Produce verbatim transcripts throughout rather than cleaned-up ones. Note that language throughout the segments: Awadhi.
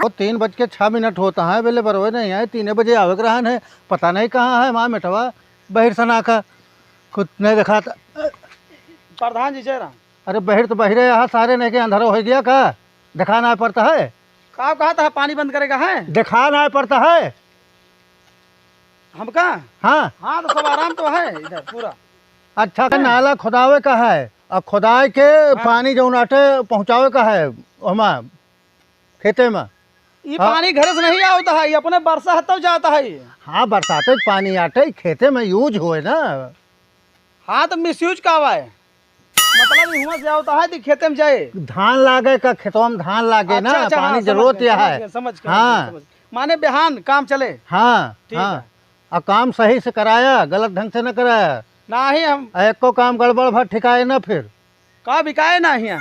वो तीन बज के छह मिनट होत है, बेले बरोए नहीं आए, तीने बजे आवे के रहन है, पता नहीं कहाँ है, माँ मेटवा बहिर सना का, खुद नहीं देखा था। प्रधान जी, जय राम। अरे बहिर तो बहिरे, यहाँ सारे नहीं के अंधेरा हो गया का? देखा ना पड़ता है। का कहा था पानी बंद करेगा है? देखा ना पड़ता है। हमका? हाँ। हाँ, तो सब आराम तो है इधर पूरा। अच्छा, हाँ। नाला खुदावे का है, और खुदाए के हाँ। पानी जौन आटे पहुँचावे का है, हमा खेते में। ई हाँ। पानी घरे से नहीं आवता है, ये अपने बरसा है तब जाता है। हाँ, बरसाते के पानी आटे खेते में use होए ना। हाँ, तो misuse का हुआ है? मतलब, ई हुआं से आवता है तो खेते में जाए। धान लागे का, खेतवा में धान लागे अच्छा, ना, अच्छा, पानी हाँ, समझ जरूरत गए, यह समझ है। गए, समझ गए, हाँ। समझ गए। माने बिहान काम चले। हाँ, ठीक हाँ। है। और काम सही से कराया, गलत ढंग से न कराया। नाही हम आ एको काम गड़बड़ भा ठिकाए ना फिर। का बिकाए ना हियाँ?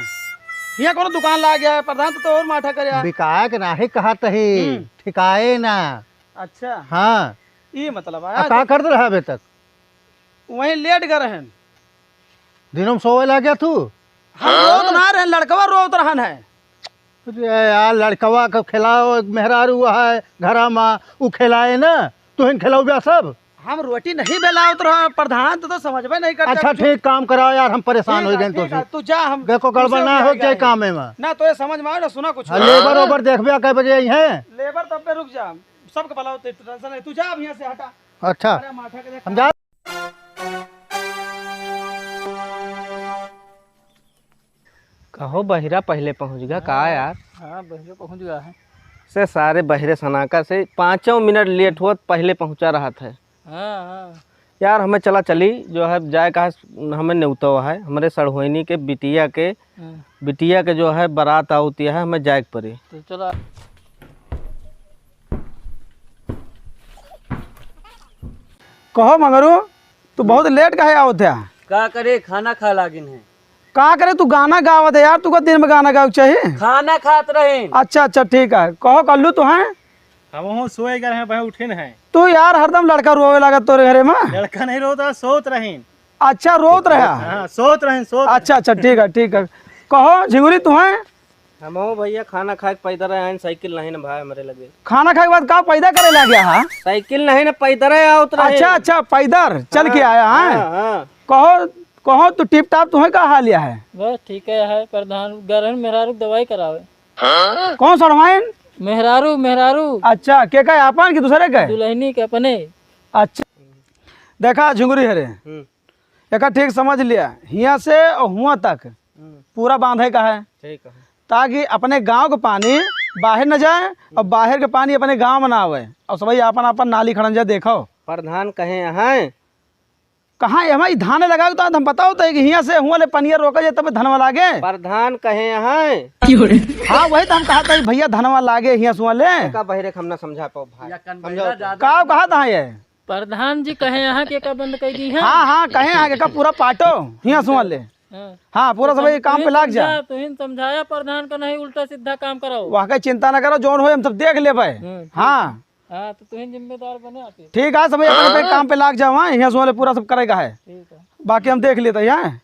हियाँ कोनो दुकान लाग गया है, प्रधान तो, तो और माठा करे। बिकाए के नाही कहा तही, हम्म। ठिकाए ना। अच्छा। हाँ। ई मतलब आ, है। का करत रहा अबे तक? वहीं लेट गए रहन। दिनों में सोवे लाग गया तू? हम रोत ना रहन, लड़कवा रोत रहन है। अरे यार, लड़कवा के खिलाओ, मेहरारू है घरा मा, उ खिलाए ना, तुहिन खिलाओ बा सब। हम रोटी नहीं बेलावत रहा प्रधान, तो, तो समझबे नहीं करता अच्छा, कुछ। ठीक काम कराओ यार, हम परेशान ठीक हो है, गए ठीक तो है, से। तू जा, हम देखो, गड़बड़ तुझसे ना हो हो गया जाए है। काम में। ना तो ये समझ में आवे ना, सुना कुछ। हाँ, लेबर ओबर देखबे कै बजे आई हैं? लेबर तब पे रुक जा, सबके बुलाओ, ते टेंशन नहीं, तू जा अब यहाँ से हटा। अच्छा, अरे माथा के देख। हम जा। कहो बहिरा पहिले पहुँच गया का हाँ, यार? हाँ, बहिरे पहुँच गया है। से सारे बहिरे सनाका से पाँचों मिनट लेट होत पहिले पहुँचा रहत है। हाँ, हाँ। यार हमें चला चली जो है जाए का है, हमें नेवता है हमरे सड़होइनी के बिटिया के, हाँ। बिटिया के जो है बारात आवती है, हमें जाए के पड़ी। तो चला। कहो मंगरू, तू बहुत लेट काहे आवत है? का करे, खाना खाए लागिन है। का करे, तू गाना गावत है यार, तू का दिन में गाना गावे के चाहिए? खाना खात रहे। अच्छा, अच्छा, ठीक है। कहो कल्लू, तू हैं? हमहूँ सोए गए हैं, भाई उठे न हैं। तू यार हरदम लड़का रोवे लागत तोरे घरे में। लड़का नहीं रोता, सोत रहीन। अच्छा, रोत रहा। हाँ, सोत रहीन, सोत। अच्छा, अच्छा, ठीक है, ठीक है। कहो झिंगुरी, तू हैं? हमहू भैया खाना खाए के पैदल आए हैं, साइकिल नहीं ना भाई हमरे लगे। खाना खाए के बाद का पैदल करे लाग गया है? साइकिल नहीं ना, पैदल आवत रहे। अच्छा, अच्छा, पैदल चल के हाँ, आया है। हाँ, हाँ। कहो, कहो तू टिप टाप, तुम्हें का हाल है? बस ठीक है, है प्रधान, गरहन मेहरारू के दवाई करावे। कौन सड़वाइन? मेहरारू, मेहरारू। अच्छा, के का, आपन कि दूसरे के? दुल्हनी के अपने। अच्छा, देखा झुंगरी हरे, हम्म। एका ठीक समझ लिया, हियाँ से और हुआँ तक हम्म। पूरा बांधे का है, ठीक है। ताकि अपने गांव के पानी बाहर न जाए और बाहर के पानी अपने गांव में ना आवे और सबही आपन आपन नाली खड़ंजा देखो। प्रधान कहे हैं। कहाँ है हमारी धान लगावे तो हम बताओ तो कि हियाँ से हुआँ ले पनिया रोका जाए तब धनवा लागे। प्रधान कहे हैं। हाँ, वही तो हम कहा था कि भैया धनवा लागे हियाँ से हुआँ ले। का बहिरे हम ना समझा पाओ भाई। या कन समझाओ बहिरा तो। ज्यादा का कहा था ये? प्रधान जी कहे यहाँ के का बंद कर दी है। हाँ, हाँ, कहे यहाँ के का पूरा पाटो हियाँ से हुआँ ले। हाँ। हाँ, पूरा तो सब सम-, काम पे तुहिन लाग जा। समझा-, तुहिन समझाया प्रधान का नहीं, उल्टा सीधा काम कराओ। वहाँ का चिंता ना करो, जौन होए हम सब देख लेबे। हम्म, ठीक हाँ। है। हाँ, तो तुहिन जिम्मेदार बने आके। ठीक है, सब अपने अपने काम पे लाग जाओ, हाँ, यहाँ से वाले पूरा सब करेगा है। ठीक है। बाकी हम देख लेते हैं, हाँ।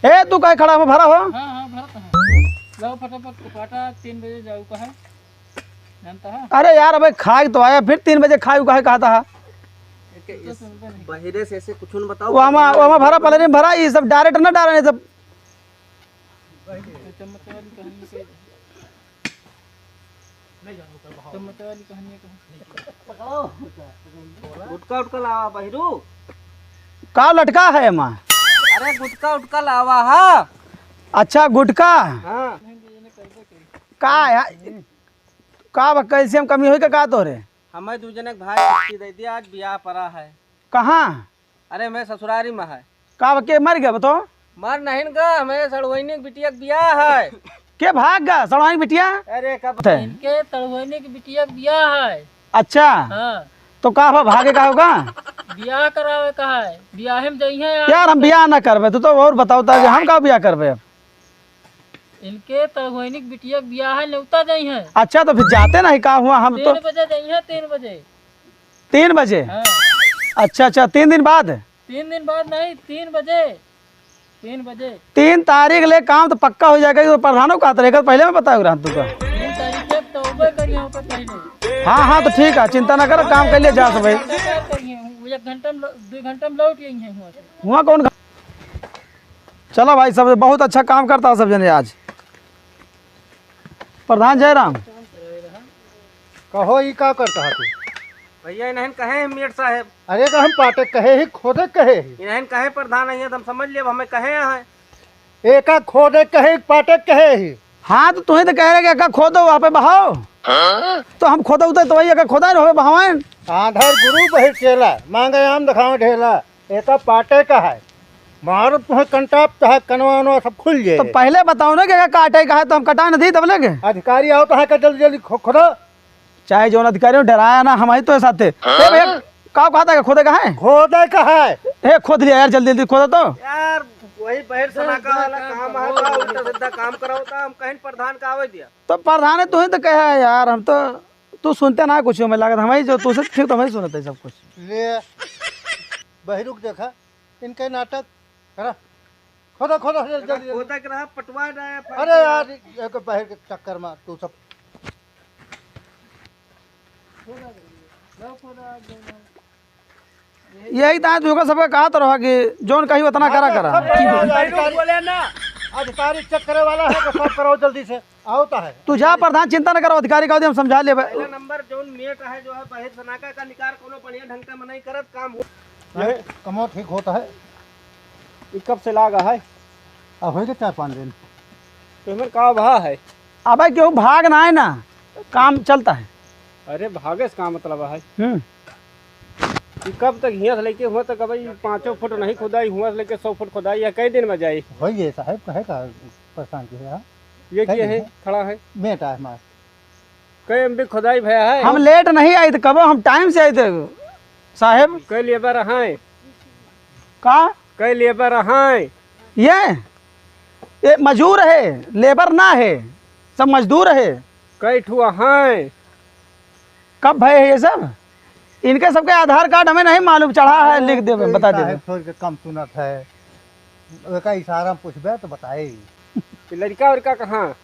ए, तू काहे खड़ा हो, भरा हो? हाँ, हाँ, भरत है। जाओ फटाफट, कुपाटा तीन बजे जाऊ का है। जानता है? अरे यार, अबे खाए तो आया, फिर तीन बजे खाए का है, कहा था? एक तो इस सुनते नहीं। बहिरे से ऐसे कुछ न बताओ। वो हमा, वो हमा भरा, पहले नहीं भरा, ये सब direct ना डाले, नहीं सब। चम्मच वाली कहानी से। चम्मच वाली कहानी है, कहाँ? गुटका उटका लावा बहिरू। का लटका है एमा? अरे गुटका उटका लावा हा। अच्छा गुटका। हाँ। का है? का बा, कैल्शियम कमी होई का, का तोरे? हमें दू जने के भाई छुट्टी दे दिया, आज बियाह पड़ा है। कहाँ? अरे, मैं ससुरारी में है। का बा, के मर गया बतो? मर नहीं गा, हमें सड़वैनी के बिटिया के बियाह है। के भाग गा सड़वैनी के बिटिया? अरे, कब थे? इनके सड़वैनी के बिटिया के बियाह है। अच्छा। हाँ। तो का बा, भागे का होगा? बियाह करावे का है, बियाहे में जइहे यार। यार, हम बियाह ना करबे, तू तो और बताओ ता कि हम का बियाह करबे अब? इनके तड़हुइनी के बिटिया के बियाह है, नेवता जइहे। अच्छा, तो फिर जाते नहीं, का हुआ? हम तो तीन बजे जइहे, तीन बजे। तीन बजे? हाँ। अच्छा, अच्छा, तीन दिन बाद? तीन दिन बाद नहीं, तीन बजे। तीन बजे। तीन तारीख ले काम तो पक्का हो जाएगा, ये तो प्रधानो का तरह का पहले में बताया रहा तुमको। तीन तारीख के तो उबे करिए, हाँ, हाँ, तो ठीक है, चिंता ना करो, काम कर लिया जा सब भाई। एक घंटा में लौ-, दो घंटा में लौट गई है हुआ से। हुआ कौन? चलो भाई, सब बहुत अच्छा काम करता है सब जने आज। प्रधान जयराम। कहो, ई का करता है तू? भैया, इन्हन कहे हैं मेट साहेब। अरे, तो हम पाटे कहे ही, खोदे कहे ही। इन्हन कहे प्रधान, अइहें तो हम समझ लेब, हमें कहे हैं। एका खोदे कहे, पाटे कहे ही। हाँ, तो तुहीं तो कह रहे कि एका खोदो, वहाँ पे बहाओ। हाँ? तो हम खोदो उतर तो वही एका खोदा रहो, बहावें। आंधर गुरु बहिर चेला, मांगे आम दिखावे ढेला। एका पाटे का है, मारो तुहे कंटाप, चाहे कनवा वनवा सब खुल जाए। तो पहले बताओ ना कि एका काटे का है, तो हम कटा न दी तब लेके। अधिकारी आओ तो है का जल्दी जल्दी खो-, खोदो। चाहे जौन अधिकारी हो, डराया ना, हम ही तो है साथे। हाँ? ए भैया, का कहता है, खोदे का है? खोदे का है। ए, खोद लिया यार, जल्दी जल्दी खोदो तो। यार, वही बहिर सनाका वाला काम है, तो उल्टा सीधा काम करावता, हम कहीं प्रधान का आवे दिया। तो प्रधान है, तू ही तो कहे है यार, हम तो, तू सुनते ना कुछ, हमें लागत, हम ही जो तू से ठीक तो हम ही सुनते सब कुछ। ले, बहिरुक देखा, इनके नाटक करा। खोदा, खोदा, जल्दी, जल्दी, जल्दी। खोदा के रहा, पटवा ना है, अरे यार, एक बहिर के चक्कर में तू सब। यही तो आज तुमको सबके कहत रहा कि जौन कही उतना करा, करा। सब करो, अधिकारी, बोले ना। अधिकारी चेक करे वाला है, तो सब करो जल्दी से। आओ तो है। तू जा प्रधान, चिंता न करो, अधिकारी का हम समझा लेबे। पहला नंबर जौन मेट है, जो है बहिर सनाका का निकार, कोनो बढ़िया ढंग का मनई करत काम हो। नहीं, कमो ठीक होता है। ई कब से लागा है? अब होइगे चार पाँच दिन। तो हमें का भा है? अबे केहू भाग ना है ना, काम चलता है। अरे भागे से का मतलब है? हम्म। ई कब तक हियाँ से लेके हुआ तक, अबे ई पाँचों फुट नहीं खुदाई, हुआ से लेके सौ फुट खुदाई, या कई दिन में जाई? होइगे साहब, कहे का परेशान किया है? ये कई क्या दिन है? है? खड़ा है। मेट है हमार। कई एमबी खुदाई भया है? हम लेट नहीं आई थे, कबो हम टाइम से आई थे साहेब। कई लेबर हैं? का? कई लेबर हैं? ये, ये मजूर है, लेबर ना है, सब मजदूर है। कई ठुआ हैं? कब भय है ये सब? इनके सबके आधार कार्ड हमें नहीं मालूम, चढ़ा है, लिख देबे, बता देबे। साहेब थोड़ के कम सुनत है, ओका इशारा में पूछबे तो बताई। ये लड़का उड़का कहाँ?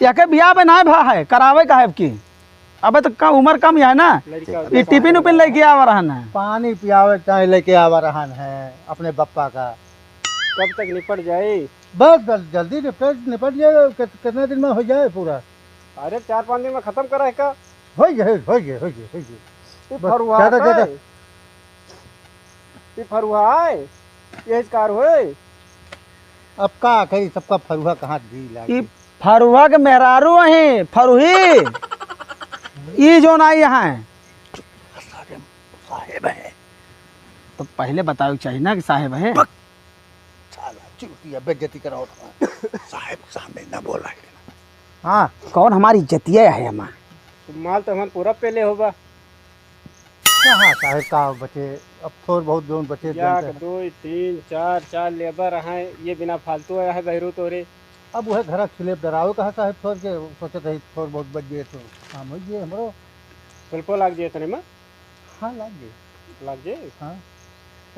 यके बियाह में नाय भा है, करावे का है की? अबे तो कम, उम्र कम है ना। लड़का ये टिफिन उफिन लेके आवा रहन है। पानी पियावे चाहे लेके आवा रहन है अपने बप्पा का। कब तक निपट जाए? बस जल-, जल्दी निपट, निपट जाए। कित-, कितने दिन में हो जाए पूरा? अरे चार पाँच दिन में खतम करा है का? हो जाए, हो जाए, हो जाए, हो जाए। ये बस, फरुआ ज्यादा, है। ज्यादा। ये फरुआ है, यही कार होए। अब का करी, सबका फरुआ कहाँ जी लागे। ई फरुआ के मेहरारू अहीं, फरुही। ई जौन आई यहाँ है। सारे साहेब हैं। तो पहले बतावे के चाहिए ना कि साहेब हैं। बक। साला चूतिया बेइज्जती कराओ तो। साहेब के सामने ना बोला है। हाँ। कौन हमारी इज्जतिया है हमार? माल तो हमार पूरा पेले होबा। कहाँ साहेब का बचे, अब थोर बहुत जौन बचे एक, जौन दो, तीन, चार, चार लेबर हैं, ये बिना फालतू आया है बहिरू तोरे। अब वह घर स्लेब डरावे कहा साहेब थोर के, सोचत है थोर बहुत बच गए तो काम हो गए हमरो। सुल्फो लाग जाए तने में? हाँ, लाग जाए। लाग जाए? हाँ।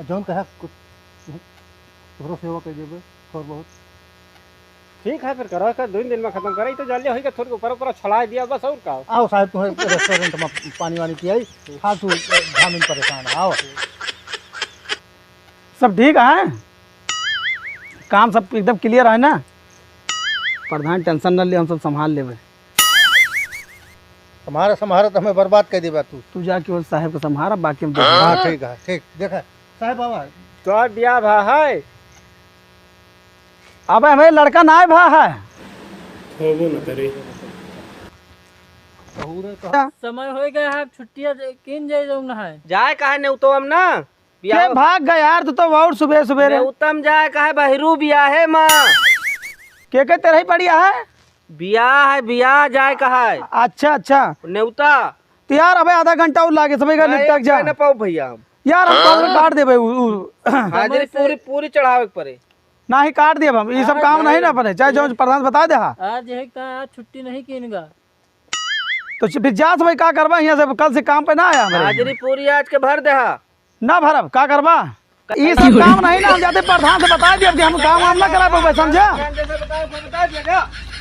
आ जौन कहा कुछ तोहरो सेवा कर देबे, थोर बहुत। ठीक है, फिर करो, कर दो दिन में खतम करो, ई तो जाले होई के थोड़ी ऊपर ऊपर छड़ाए दिया बस, और का? आओ साहेब, तुम्हें रेस्टोरेंट में पानी वानी पियाई, फालतू घाम में परेशान है, आओ। सब ठीक है, काम सब एकदम क्लियर है ना? प्रधान टेंशन न ले, हम सब संभाल लेबे। हमारा संभारा तो हमें बर्बाद कर देबा तू। तू जाके वो साहेब को संभारा, बाकी हम देख लेंगे। हाँ, ठीक है, ठीक। देखा, साहेब बाबा। तो बियाह भा है? अबे हमें लड़का ना भा है। होबो न करे। समय हो गया है, अब छुट्टियाँ दे-, किन जाए जौन है। जाए काहे ने, उ तो हम ना। के बियाह भाग गया यार, तू तो और सुबह सुबह रे। नेउता में जाए काहे, बहिरू बियाहे माँ। के के तेरे ही पड़िया है? बियाह है, बियाह जाए का है। अच्छा, अच्छा। नेउता। तो यार, अबे आधा घंटा और लागे, सबे का नहीं, निपटा एक जा। ना पाओ भैया हम। यार, हम कॉल काट देबे, उ, उ। हाजिरी पूरी, पूरी चढ़ावे के पड़े। नाही, काट देब हम, ये सब काम नहीं ना बने, चाहे जो प्रधान बता दे हा। आज यही का, आज छुट्टी नहीं कीनगा। तो फिर जा भाई, का करबा यहाँ से, कल से काम पे ना आया हमरे। हाजिरी पूरी आज के भर दे हा। ना भरब, का करबा? ई सब काम नहीं ना, हम जाते प्रधान से बता दिया कि हम काम वाम ना करा पावे, समझा?